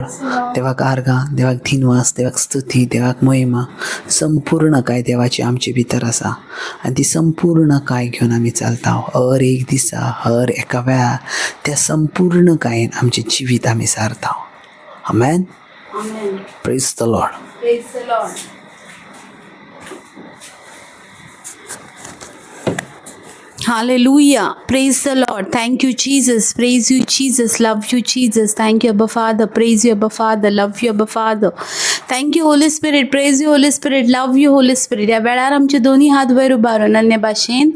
देवाक आर्गां, देवाक दिनवास, देवाक स्तुती, देवाक महिमा. संपूर्ण काय देवाची आमचे भितर आसा आनी ती संपूर्ण काय घेवन आमी चलता. हर एक दिसा, हर एका वेळार त्या संपूर्ण कायेन आमचें जिवीत आमी सारता. Amen. Praise the Lord. Praise the Lord. Hallelujah. Praise the Lord. Thank you, Jesus. Praise you, Jesus. Love you, Jesus. Thank you, Abba Father. Praise you, Abba Father. Love you, Abba Father. Thank you, Holy Spirit. Praise you, Holy Spirit. Love you, Holy Spirit. ह्या वेळार आमचे दोन्ही हात वयर उबारून अन्य भाशेन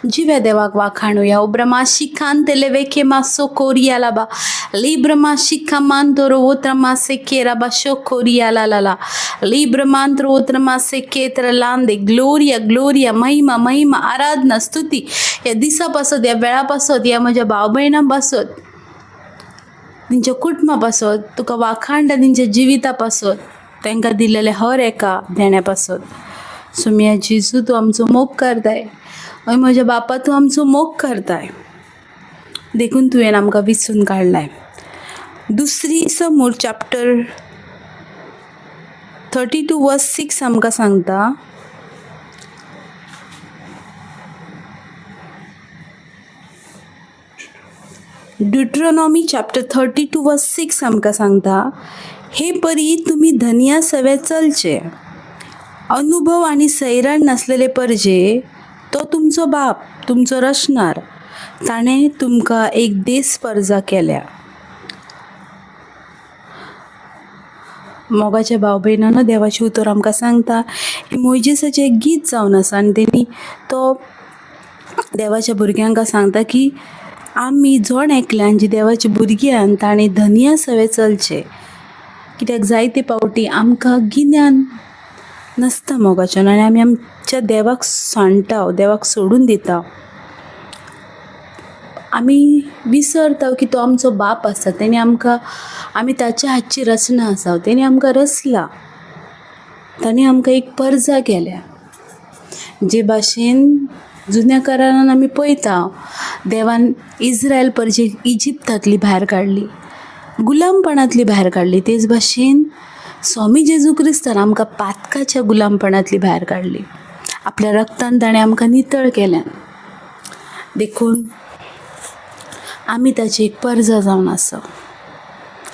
जिव्या देवाक वाखाणुया. उब्रमा शिखांतले वेखे मासो कोरिया लाबा लिब्रमा शिखा मांतोरो ओत्रमा सेकेरा बाशो कोरिया ला ला ला लिब्रमांत्र ओत्रमा सेकेत्र लांदे. ग्लोरिया, ग्लोरिया, महिमा, महिमा, आराधना, स्तुती ह्या दिसा पासत, ह्या वेळा पासत, ह्या म्हज्या भाव भयणां पासत, तेंच्या कुटुंबा पासत, तुका वाखाणटा तेंच्या जिविता पासत, तांकां दिलेल्या हर एका देण्या पासत. सोमिया जेजू, तूं आमचो मोग करताय. हय म्हज्या बापा, तूं आमचो मोग करताय, देखून तुवें आमकां विचून काडलाय. दुसरी समूर चॅप्टर 32 वर्स 6 आमकां सांगता, ड्युट्रोनॉमी चॅप्टर 32 वर्स 6 आमकां सांगता, हे परी तुमी धनिया सवे चलचे, अनुभव आनी सैरण नासलेले परजे, तो तुमचो बाप, तुमचो रचणार, ताणें तुमकां एक देस परजा केल्या. मोगाच्या भाव भयणांनो, देवाचें उतर आमकां सांगता, हें मोयजेसाचें एक गीत जावन आसा आनी तेणी तो देवाच्या भुरग्यांक सांगता की आमी जण एकल्यान जी देवाची भुरगीं आहा ताणें धनिया सवे चलचें, कित्याक जायते फावटी आमकां गिन्यान नासता मोगाच्यान आनी आमी आमच्या देवाक सांडटा, देवाक सोडून दिता. आमी विसरता की तो आमचो बाप आसा, तेणी आमकां, आमी ताच्या हातची रचना आसा, तेणी आमकां रचला, ताणें आमकां एक परजा केल्या. जे भाशेन जुन्या करारान आमी पळयता, देवान इज्रायल परजेक इजिप्तांतली भायर काडली, गुलामपणांतली भायर काडली, तेच भाशेन स्वामी जेजू क्रिस्तान आमकां पातकाच्या गुलामपणांतली भायर काडली. आपल्या रक्तान ताणें आमकां नितळ केल्यान, देखून आमी ताची एक परजा जावन आसा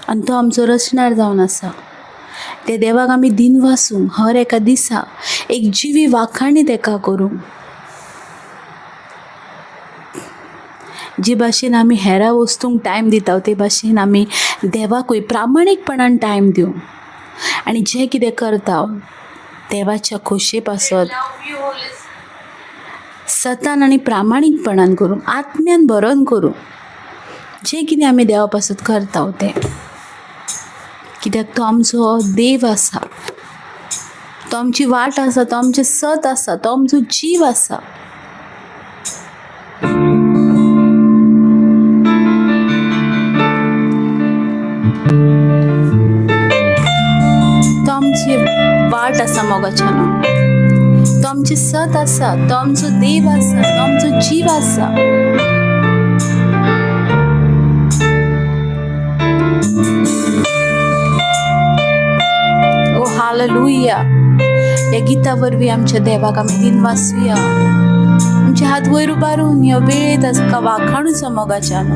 आनी तो आमचो रचणार जावन आसा. त्या देवाक आमी दिनवासूंक, हर एका दिसा एक जिवी वाखाणी ताका करूंक. जे भाशेन आमी हेरा वस्तूंक टायम दिता, ते भाशेन आमी देवाकूय प्रामाणीकपणान टायम दिवंक आनी जें कितें करता देवाच्या खोशये पासत सतान आनी प्रामाणीकपणान करूंक, आत्म्यान भरोन करूंक, जें कितें आमी देवा पासत करता तें, कित्याक तो आमचो देव आसा, तो आमची वाट आसा, तो आमचें सत आसा, तो आमचो जीव आसा. तो आमची वाट आसा मोगाच्यान, तो आमचें सत आसा, तो आमचो देव आसा, तो आमचो जीव आसा. ओ हालेलुया. ह्या गिता वरवीं आमच्या देवाक आमी दिनवासुया. आमचे हात वयर उबारून ह्या वेळेंत ताका वाखाणूचो मोगाच्यान.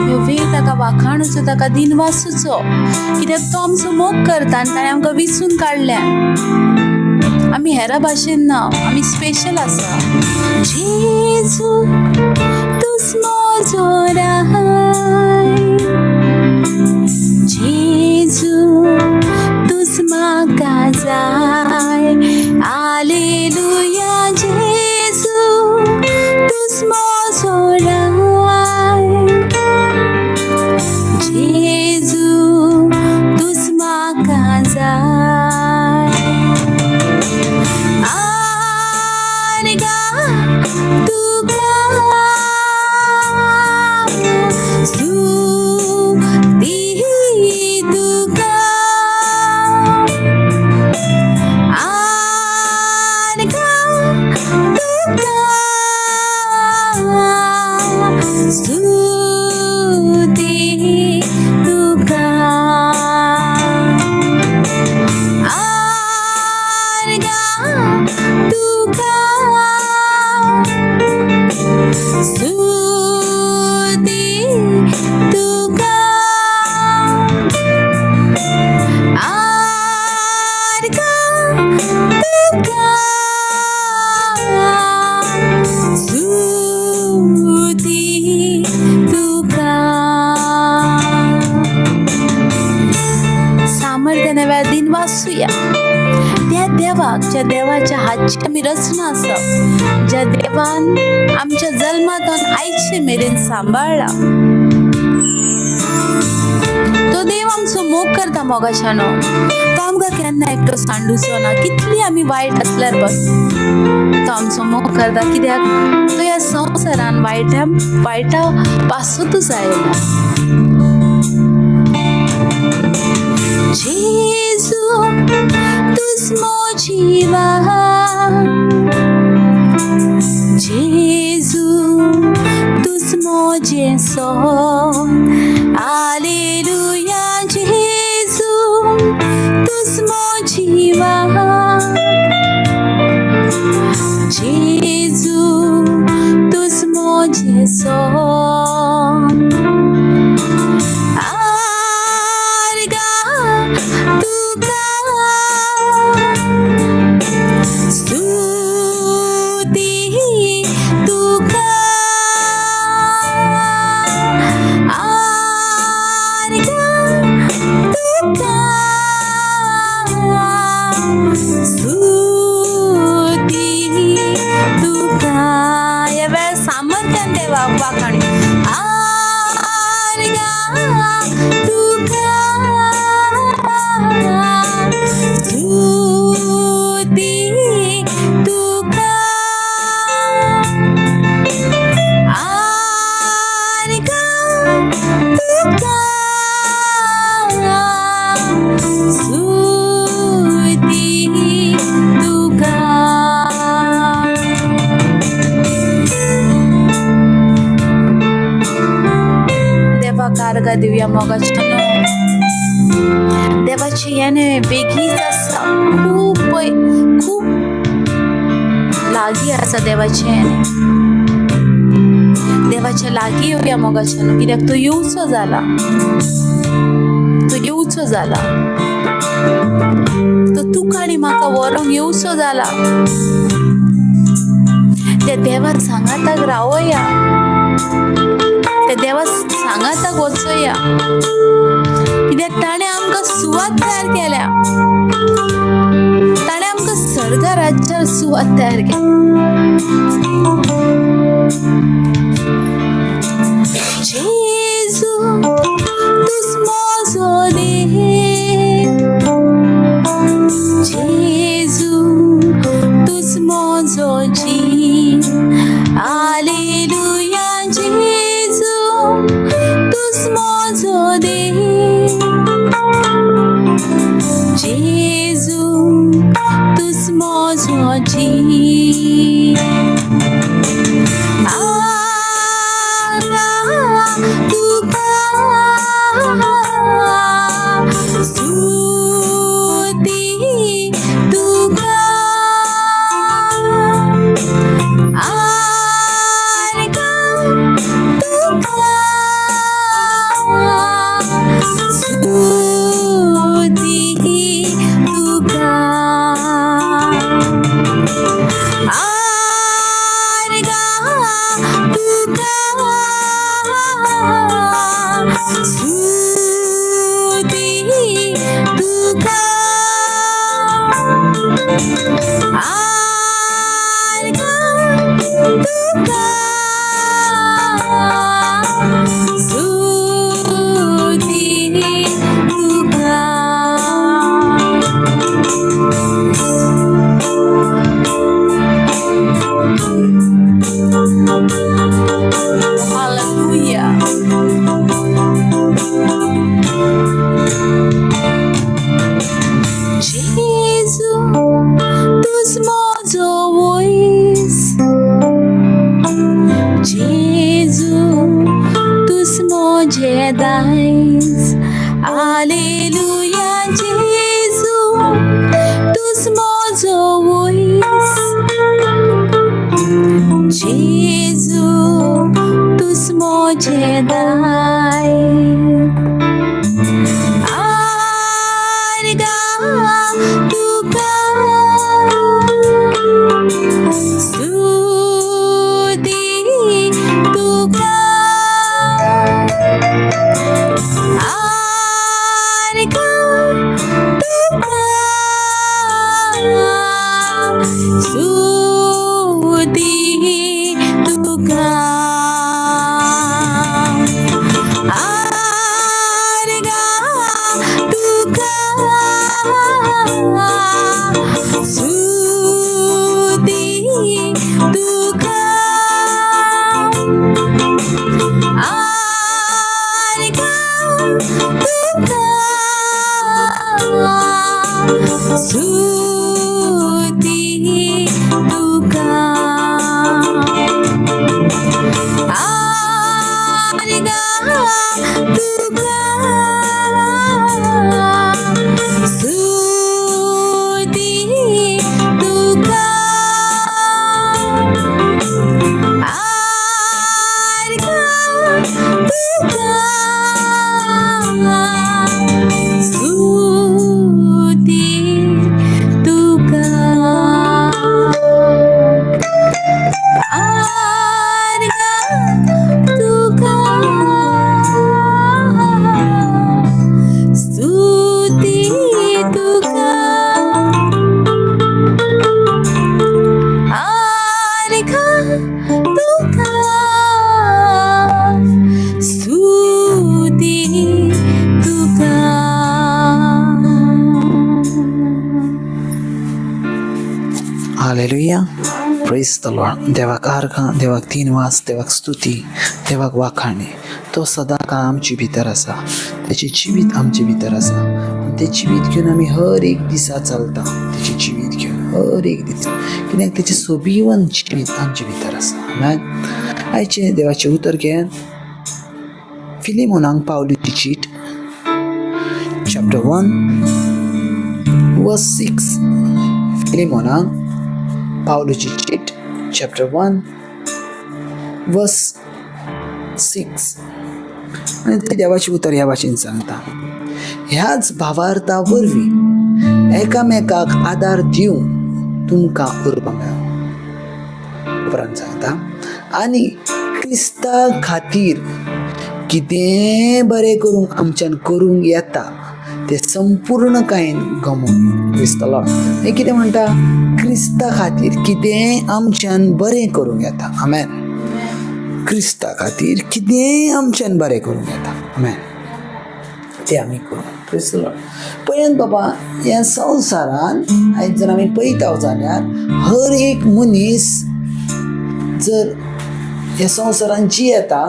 ह्यो वेळ ताका वाखाणूचो, ताका दिनवासूचो, कित्याक तो आमचो मोग करता आनी ताणें आमकां विचून काडल्यान. आमी हेरा भाशेन ना, आमी स्पेशल आसा. जेजू तूंच म्हजो राय, जेजू तूंच म्हाका जाय. आलेलुया, जेजू तूंच म्हजो राय, जेजू तूंच म्हाका जाय. आर्गां तुका, स्तुती तुका, आर्गां तुका, स्तुती. स्तुती तुका आर्गां तुका स्तुती तुका आर्गां तुका स्तुती तुका. सामर्थ्याने वेळा दिन वाचूया त्या देवाक, ज्या देवाच्या हातची आमी रचना आसा, ज्या देवान आमच्या जल्मांतून आयचे मेरेन सांबाळ्ळा, तो देव आमचो मोग करता मोगाच्यानो. तो आमकां केन्ना एकटो सांडूचो ना. कितली आमी वायट आसल्यार बस तो आमचो मोग करता, कित्याक तो ह्या संवसारान वायटा वायटा पासूतच आयला. जेजू तूच म्हजी वाट, जेजू तूच म्हजें सोद, आलेलुया. जेजू तूच म्हजी वाट, जेजू तूच म्हजें सोद, आर्गां तुका स्तुती तुका आर्गां तुका स्तुती तुका. ह्या वेळार सामर्थ्यान देवाक वाखाणी. आर्गां तुका स्तुती तुका आर्गां तुका स्तुती तुका. देवाक आर्गां दिवया मोगाच्यानो. देवाची येणे बेगीच आसा, खूब पय खूब लागीं आसा देवाचें येणें. देवाच्या लागीं येवया मोगाच्यानो, कित्याक तो येवचो जाला, तो येवचो जाला, तो तुका आनी म्हाका व्हरोंक येवचो जाला. त्या देवा सांगाताक रावया, त्या देवा सांगाताक वचोया, कित्याक ताणें आमकां सुवात तयार केल्या, ताणें आमकां सर्गा राज्यार सुवात तयार केल्या. जेजू तूच म्हजो देव, जेजू तूच म्हजो जीव, आलेलुया. जेजू तूच म्हजो देव, जेजू तूच म्हजो जीव, आर्गां तुका स्तुती तुका आर्गां तुका स्तुती तुका आर्गां तुका स्तुती तुका आर्गां तुका स्तुती तुका. Hallelujah. मोजें दायज. आलेलुया जेजू, तूंच म्हजो वयस. जेजू, तूंच मोजें दायज. आर्गां तुका, स्तुती तुका. आर्गां तुका, स्तुती तुका. आर्गां तुका, स्तुती तुका. आर्गां तुका, स्तुती तुका. आर्गां तुका, स्तुती तुका. आर्गां तुका, स्तुती तुका. आर्गां तुका, स्तुती तुका. आर्गां तुका, स्तुती तुका. Hallelujah, praise the Lord. देवाक आर्गां, देवाक तीन वास, देवाक स्तुती, देवाक वाखाणी. तो सदां काळ आमचे भितर आसा. तेचें जिवीत आमचे भितर आसा आनी तें जिवीत घेवन आमी हर एक दिसा चलता. तेचें जिवीत घेवन हर एक दिसा, कित्याक तेचें सोबिवन जिवीत आमचे भितर आसा. आमेन. आयचें देवाचें उतर घेवन फिलिमोनाक पावलूची चीट, चॅप्टर 1 वर्स 6. फिलिमोनाक पावलूची चीट, चॅप्टर 1 वर्स 6. आनी ते देवाचें उतर ह्या भाशेन सांगता, ह्याच भावार्था वरवीं एकामेकाक आदार दिवंक तुमकां उर्बा मेळो. उपरांत सांगता, आनी क्रिस्ता खातीर कितेंय बरें करूंक आमच्यान करूंक येता तें संपूर्णकायेन गमोवंक. क्रिस्तलो हें कितें म्हणटा? क्रिस्ता खातीर कितेंय आमच्यान बरें करूंक येता. आमेन. क्रिस्ता खातीर कितेंय आमच्यान बरें करूंक येता. आमेन. तें आमी करूं. क्रिस्त पळयात बाबा, ह्या संवसारान आयज जर आमी पळयता जाल्यार हर एक मनीस जर ह्या संवसारान जियेता,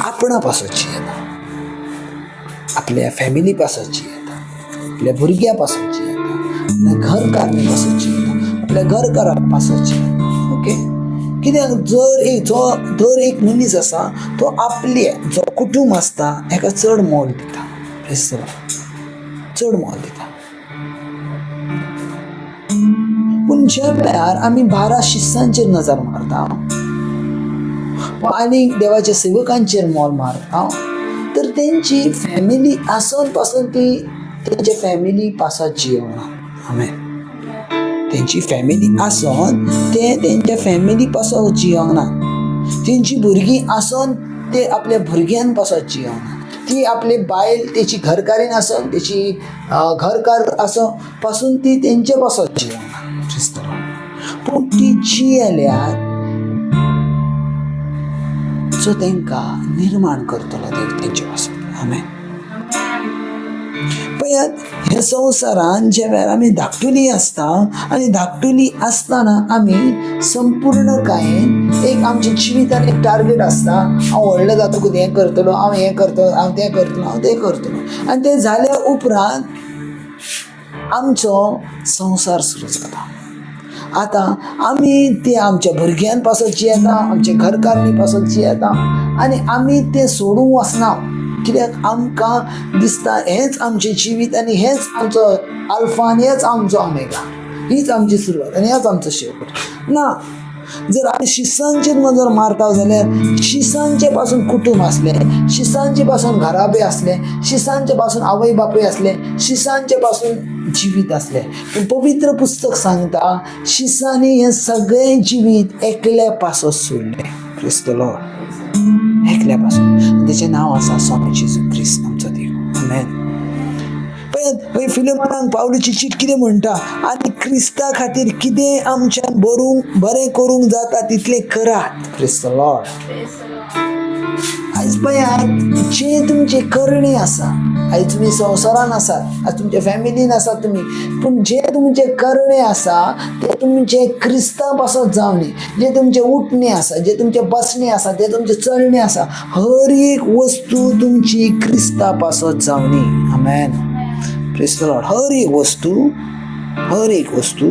आपणा पासत जियेता, आपल्या फॅमिली पासत जियेता, आपल्या भुरग्यां पासत जियेता, आपल्या घरकारणी पासत जियेता, आपल्या घरकारा पासत जियेता. ओके, कित्याक जर एक जो दर एक मनीस आसा तो आपले जो कुटूंब आसता हेका चड मोल दिता. चड मोल दिता. पूण ज्या वेळार आमी 12 शिसांचेर नजर मारता आनी देवाच्या सेवकांचेर मोल मारता, तर तेंची फॅमिली आसून पासून ती तेंच्या फॅमिली पासत जियोना. आमेन. तेंची फॅमिली आसून ते तेंच्या फॅमिली पासत जियोना. तेंची भुरगीं आसून ते आपल्या भुरग्यां पासत जियोना. ती आपली बायल तेची घरकारीन आसून तेची घरकार आसून पासून ती तेंचे पासत जियोना. पूण ती जियेल्यार जो तेंकां निर्माण करतलो देव तेंचे पासून. आमेन. पळयात, ह्या संवसारान ज्या वेळार आमी धाकटुली आसता आनी धाकटुली आसतना आमी संपूर्णकायेन एक आमच्या जिवितान एक टार्गेट आसता, हांव व्हडलो जातकूच हें करतलो, हांव हें करतलो, हांव तें करतलो, हांव तें करतलो. आनी तें जाल्या उपरांत आमचो संवसार सुरू जाता. आतां आमी ते आमच्या भुरग्यां पासत जियेता, आमच्या घरकारणी पासत जियेता आनी आमी तें सोडूंक वचना, कित्याक आमकां दिसता हेंच आमचें जिवीत आनी हेंच आमचो आल्फा आनी हेंच आमचो ओमेगा, हीच आमची सुरवात आनी हेंच आमचो शेवट. ना, जर आमी शिसांचेर नजर मारता जाल्यार शिसांचे पासून कुटूंब आसलें, शिसांचे पासून घराबे आसले, शिसांचे पासून आवय बापूय आसले, शिसांचे पासून जिवीत आसलें. पूण पवित्र पुस्तक सांगता शिसांनी हें सगळें जिवीत एकल्या पासत सोडलें. क्रिस्त लॉर्ड, एकल्या पासून. तेचें नांव आसा स्वामी जेजू क्रिस्त आमचो देव. आमेन. पळयात फिलोमोनाक पावलूची चीट कितें म्हणटा, आनी क्रिस्ता खातीर कितें आमच्यान बरें करूंक जाता तितलें करात. क्रिस्त लॉर्ड. आयज पळयात जें तुमचें करणी आसा, आयज तुमी संवसारान आसात, आयज तुमच्या फॅमिलीन आसात तुमी, पूण जें तुमचें करणें आसा तें तुमचें क्रिस्ता पासत जावनी. जें तुमचें उठणें आसा, जें तुमचें बसणें आसा, जें तुमचें चलणें आसा, हर एक वस्तू तुमची क्रिस्ता पासत जावनी. आमेन. Praise the Lord. हर एक वस्तू, हर एक वस्तू.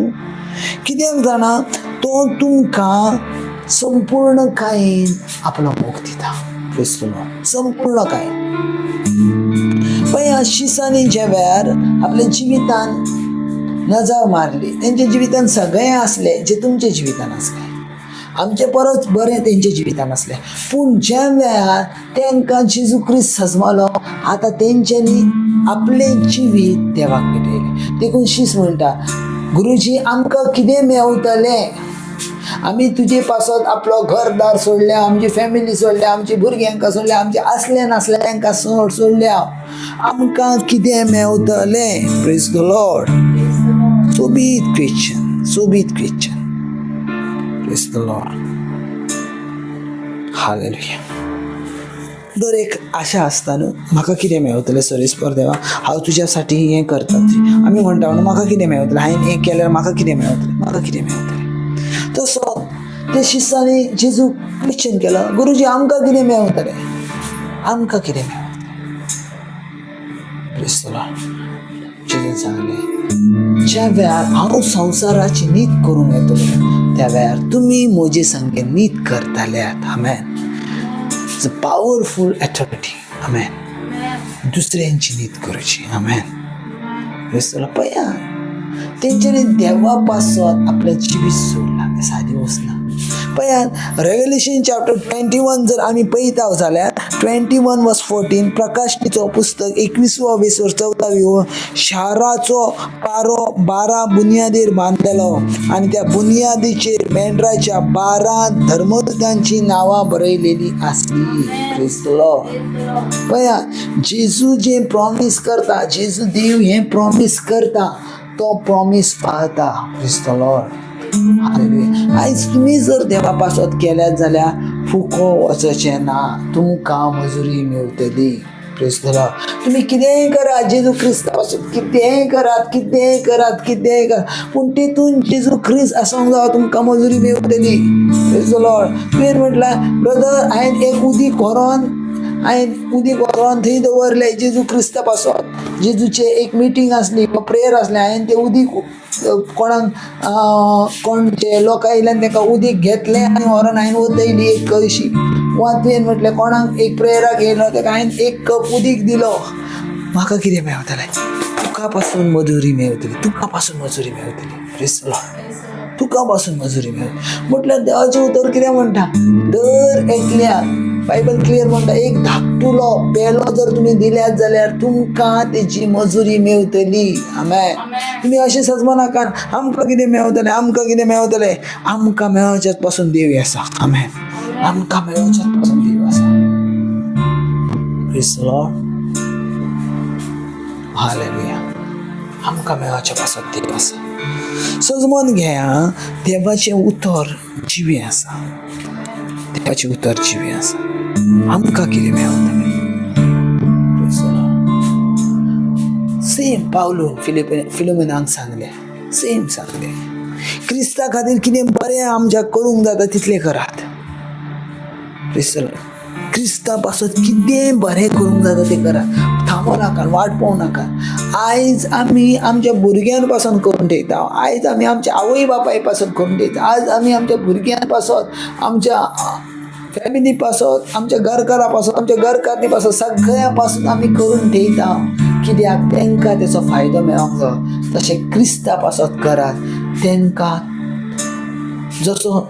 कित्याक जाणा, तो तुमकां संपूर्ण कायेन आपलो मोग दिता. Praise the Lord. संपूर्ण कायेन. पळया शिसांनी ज्या वेळार आपल्या जिवितान नजर मारली, तेंच्या जिवितान सगळें आसलें जें तुमच्या जिवितान आसलें, आमचे परस बरें तेंच्या जिवितान आसलें. पूण ज्या वेळार तेंकां जेजू क्रिस्त सजमालो, आतां तेंच्यांनी आपलें जिवीत देवाक भेटयलें. देखून शीस म्हणटा, गुरुजी आमकां कितें मेवतलें? आमी तुजे पासत आपलो घरदार सोडल्या, आमची फॅमिली सोडल्या, आमची भुरग्यांक सोडल्या, आमचे आसले नासले तांकां सोडल्या, आमकां कितें मेवतलें? Praise the Lord. सोबीत क्वेश्चन, सोबीत question. Praise the Lord. Hallelujah. दर एक आशा आसता न्हू, म्हाका कितें मेवतलें सरेस्पर देवा, हांव तुज्या साठी हें करता. आमी म्हणटा न्हू, म्हाका कितें मेवतलें, हांवें हें केल्यार म्हाका कितें मेवतलें, म्हाका कितें मेवतलें. तसो ते शिसांनी जेजू क्वेश्चन केलो, गुरुजी आमकां कितें मेवतलें, आमकां कितें मेवतलें? Praise the Lord. जेजून सांगलें, ज्या वेळार हांव संवसाराची नीत करूंक येतलो त्या वेळार तुमी म्हजे संगे नीत करताल्यात. आमेन. It's a powerful authority. आमेन. दुसऱ्यांची नीत करूची. आमेन. पळया तेंच्यांनी देवा पासत आपलें जिवीत सोडलां, तें सादी वचना. पळयात रेवलेशन चॅप्टर 21 जर आमी पळयता जाल्यार 21 वर्स 14, प्रकाशनीचो पुस्तक 21वो वेसर 14वी ओळ, शाराचो पारो 12 बुन्यादीर बांदलेलो आनी त्या बुन्यादीचेर मेंढराच्या 12 धर्मदूतांची नांवां बरयलेली आसली. Praise the Lord. पळया जेजू जें प्रॉमीस करता, जेजू देव हें प्रॉमीस करता, तो प्रॉमीस पाळता. Praise the Lord. Hallelujah. आयज तुमी जर देवा पासत केल्यात जाल्यार फुको वचचें ना, तुमकां मजुरी मेवतली. Praise the Lord. तुमी कितेंय करात, जेजू क्रिस्ता पासून कितेंय करात, कितेंय करात, कितेंय करात, पूण तितून जेजू क्रिस्त आसूंक जावो, तुमकां मजुरी मेवतली. Praise the Lord. तुवें म्हटल्यार ब्रदर हांवें एक उदीक व्हरोन, हांवें उदीक व्हरोन थंय दवरलें जेजू क्रिस्ता पासत. जेजूचें एक मिटींग आसली, प्रेयर आसलें, हांवें तें उदीक कोणाक कोण जे लोक आयिल्ल्यान तांकां उदीक घेतलें आनी व्हरोन हांवें ओतयली एक कळशी. वा तुवें म्हटलें कोणाक एक प्रेयराक येयलो ताका हांवें एक कप उदीक दिलो, म्हाका कितें मेवतलें? तुका पासून मजुरी मेवतली, तुका पासून मजुरी मेवतली. Praise the Lord. तुका पासून मजुरी मेवतली. म्हटल्यार देवाचें उतर कितें म्हणटा, दर एकल्याक बायबल क्लियर म्हणटा, एक धाकटुलो पेलो जर तुमी दिल्यात जाल्यार तुमकां तेजी मजुरी मेवतली. आमेन. तुमी अशें सजमो नाकात, आमकां कितें मेवतलें, आमकां कितें मेवतलें. आमकां मेळोवच्यात पासून देव आसा. आमेन. आमकां मेळोवच्यात पासून देव आसा. Praise the Lord. Hallelujah. आमकां मेळोवच्या पासून देव आसा. सजमोन घेया, देवाचें उतर जिवें आसा, देवाचें उतर जिवें आसा. आमकां कितें मेवतलें? Praise the Lord. Same पावलून फिलोमिनाक सांगलें, सेम सांगलें, क्रिस्ता खातीर कितें बरें आमच्या करूंक जाता तितलें करात. Praise the Lord. क्रिस्ता पासत कितें बरें करूंक जाता तें करात. थांबो नाका, वाट पळोवं नाका. आयज आमी आमच्या भुरग्यां पासून करून ठेयता, आयज आमी आमच्या आवय बापाय पासून करून ठेयता, आज आमी आमच्या भुरग्यां पासत, आमच्या फॅमिली पासत, आमच्या घरकारा पासत, आमच्या घरकारणी पासत, सगळ्या पासून आमी करून ठेयता. कित्याक तेंकां तेचो फायदो मेळोंक जायो. तशें क्रिस्ता पासत करात, तेंकां जसो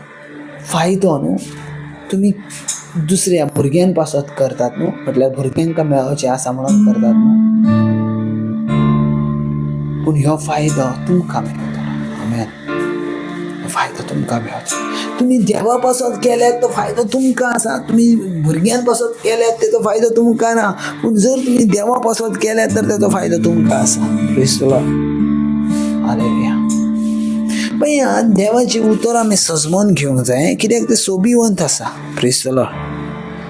फायदो न्हू तुमी दुसऱ्या भुरग्यां पासत करतात न्हू, म्हटल्यार भुरग्यांक मेळोवचें आसा म्हणून करतात न्हू, पूण ह्यो फायदो तुमकां मेळटलो. आमेन. फायदो तुमकां मेळटलो. तुमी देवा पासत केल्यार तो फायदो तुमकां आसा, तुमी भुरग्यां पासत केल्यार तेचो फायदो तुमकां ना, पूण जर तुमी देवा पासत केल्यार तर तेचो फायदो तुमकां आसा. Praise the Lord. Hallelujah. पळय, देवाचें उतर आमी सजमोन घेवंक जाय, कित्याक तें सोबिवंत आसा. Praise the Lord.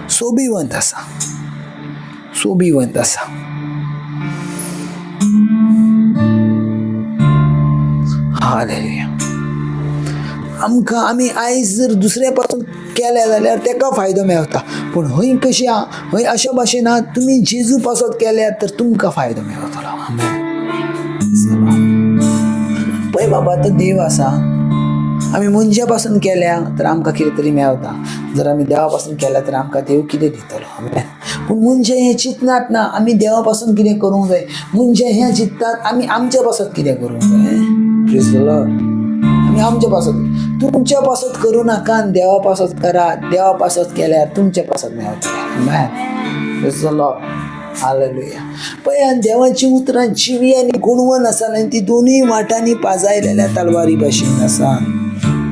सोबिवंत आसा, सोबिवंत आसा. हालेलुया. आमकां आमी आयज जर दुसऱ्या पासून केल्या जाल्यार तेका फायदो मेवता, पूण हय कशी आहा, हय अशा भाशेन आहा, तुमी जेजू पासत केल्यार तर तुमकां फायदो मेवतलो. आमेन. पळय बाबा, तो देव आसा. आमी मनशा पासून केल्या तर आमकां कितें तरी मेवता, जर आमी देवा पासून केल्या तर आमकां देव कितें दितलो. आमेन. पूण मनशां हें चिंतनात ना आमी देवा पासून कितें करूंक जाय, मनशां हें चिंततात आमी आमच्या पासत कितें करूंक जाय. Praise the Lord. आमी आमच्या पासत, तुमच्या पासत करूं नाका आनी देवा पासत करात. देवा पासत केल्यार तुमच्या पासत मेवतलें. आमेन. Praise the Lord. Hallelujah. पळय, आनी देवाची उतरां जिवी आनी गुणवंत आसा आनी ती दोनूय वाटांनी पाजायलेल्या तलवारी भाशेन आसा.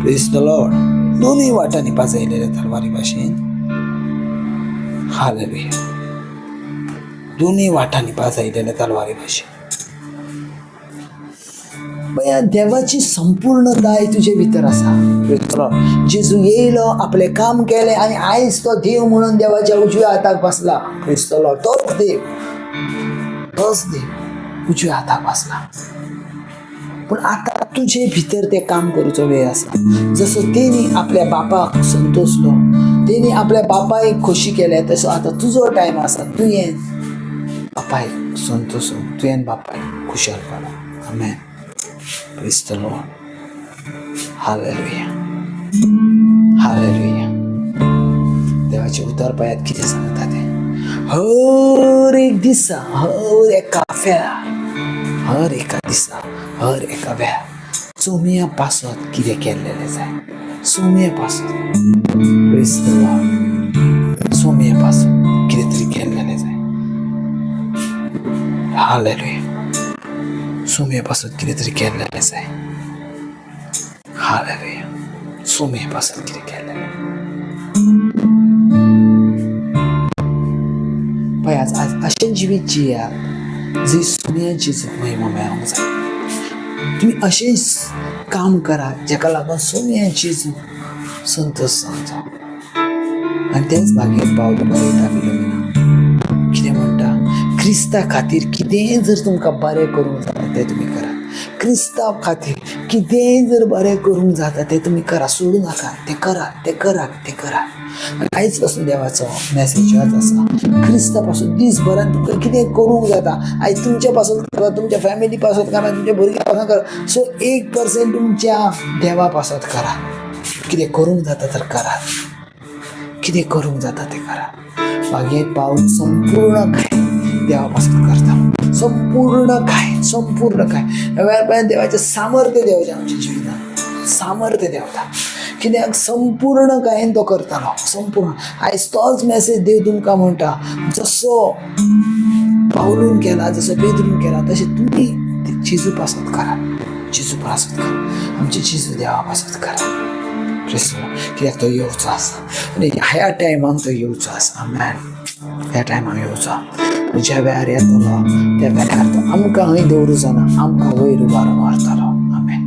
Praise the Lord. दोनूय वाटांनी पाजायलेल्या तलवारी भाशेन. हालेलुया. दोनूय वाटांनी पाजायलेल्या तलवारी भाशेन. पळय, देवाची संपूर्णताय तुजे भितर आसा. Praise the Lord. जेजू येयलो, आपलें काम केलें आनी आयज तो देव म्हणून देवाच्या उजव्या हाताक बसला. Praise the Lord. तोच देव, तोच देव उजव्या हाताक बसला. पूण आतां तुजे भितर तें काम करूचो वेळ आसा. जसो तेणी आपल्या बापाक संतोसलो, तेणी आपल्या बापायक खोशी केल्या, तसो आतां तुजो टायम आसा. तुवें बापायक संतोसूंक, तुवें बापायक खुशाल करप. आमेन. Praise the Lord. Hallelujah. Hallelujah. देवाचें उतर पळयात कितें सांगता तें. हर एक दिसा, हर एका वेळार, हर एका दिसा, हर एका वेळार चोमया पासत कितें केल्लेलें जाय. चोमया पासत. Praise the Lord. चोमया पासत कितें तरी केल्लेलें जाय. हालेलुया. सोमये पासत कितें तरी केल्लेलें जाय. हालेलुया. सोमये पासत कितें केल्लेलें. पळय, आज अशें जिवीत जियात जंय सोमयाची महिमा मेळोंक जाय. तुमी अशेंच काम करात जेका लागून सोमयाची संतोश जावंक जाय. आनी तेच बागेर पावल बरयता फिलोमिना. कितें म्हणटा, क्रिस्ता खातीर कितेंय जर तुमकां बरें करूंक जाता तें तुमी करात. क्रिस्ता खातीर कितेंय जर बरें करूंक जाता तें तुमी करा, सोडूं नाका, तें करात, तें करात, तें करात. आनी आयज पासून देवाचो मॅसेज होच आसा, क्रिस्ता पासून दीसभरान तुमकां कितें करूंक जाता, आयज तुमच्या पासून करा, तुमच्या फॅमिली पासून करा, तुमच्या भुरग्यां पासून करा. सो 1% तुमच्या देवा पासत करा. कितें करूंक जाता तर करात, कितें करूंक जाता तें करा. मागीर पावल संपूर्ण काय देवा पासून करता, संपूर्ण काय, संपूर्ण काय. ह्या वेळार देवाचें सामर्थ्य देवचें आमच्या जिवितांत, सामर्थ्य देवता. कित्याक संपूर्ण कायन तो करतालो, संपूर्ण. आयज तोच मॅसेज देव तुमकां म्हणटा, जसो पावलून केला, जसो पेद्रून केला, तशें तुमी जेजू पासत करा, जेजू पासत करा, आमचे जेजू देवा पासत करा. कित्याक तो येवचो आसा आनी ह्या टायमाक तो येवचो आसा. आमेन. ह्या टायमाक येवचो. ज्या वेळार येतलो त्या वेळार तो आमकां खंय दवरूचो ना, आमकां वयर उबारून व्हरतलो. आमेन.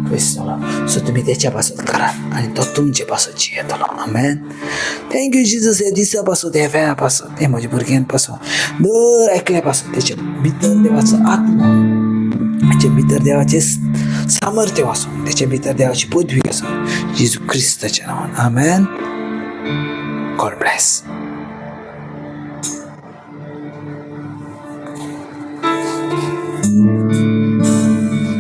Praise the Lord. सो तुमी तेच्या पासत करात आनी तो तुमचे पासत जियेतलो. आमेन. Thank you Jesus. ह्या दिसा पासत, ह्या वेळा पासत, हे म्हज्या भुरग्यां पासत, दर एकल्या पासत, तेच्या भितर देवाचो आत्मो, तेचे भितर देवाचें सामर्थ्य आसूं, तेचे भितर देवाची पदवी आसूं, जेजू क्रिस्ताच्या नांवान. आमेन. God bless.